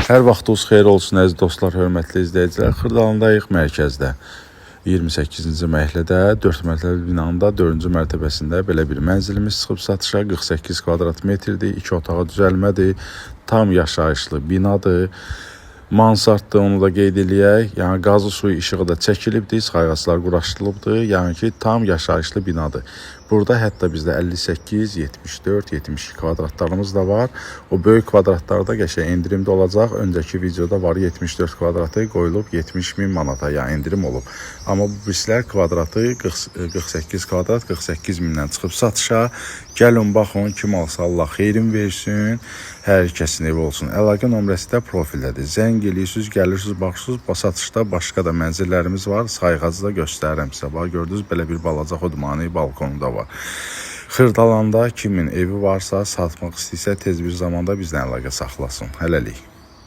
Hər vaxtınız xeyir olsun əziz dostlar, hörmətli izləyicilər. Xırdalandayıq mərkəzdə. 28-ci məhəllədə 4 mərtəbəli binanın da 4-cü mərtəbəsində belə bir mənzilimiz çıxıb satışa. 48 kvadrat metrdir, 2 otağa düzəlmədir, tam yaşayışlı binadır. Mansarddır, onu da qeyd eləyək. Yəni qazı, suyu, işığı da çəkilibdir, sayğaclar quraşdırılıbdır. Yəni ki, tam yaşayışlı binadır. Burada hətta bizdə 58, 74, 72 kvadratlarımız da var. O böyük kvadratlarda qəşəng endirimdə olacaq. Öncəki videoda var 74 kvadratı qoyulub 70 min manata, yəni endirim olub. Amma bu birislər kvadratı 40, 48 kvadrat 48 mindən çıxıb satışa. Gəlin baxın, kim alsa Allah xeyrin versin. Hər kəsin evi olsun. Əlaqə nömrəsi də profildədir. Zəng eləyirsiniz, gəlirsiniz, baxırsınız. Satışda başqa da mənzillərimiz var. Sayğacı da göstərirəm sizə. Bax gördünüz, belə bir balaca xudmani balkonu da var. Xırdalanda kimin evi varsa, satmaq istəyirsə tez bir zamanda bizlə əlaqə saxlasın. Hələlik.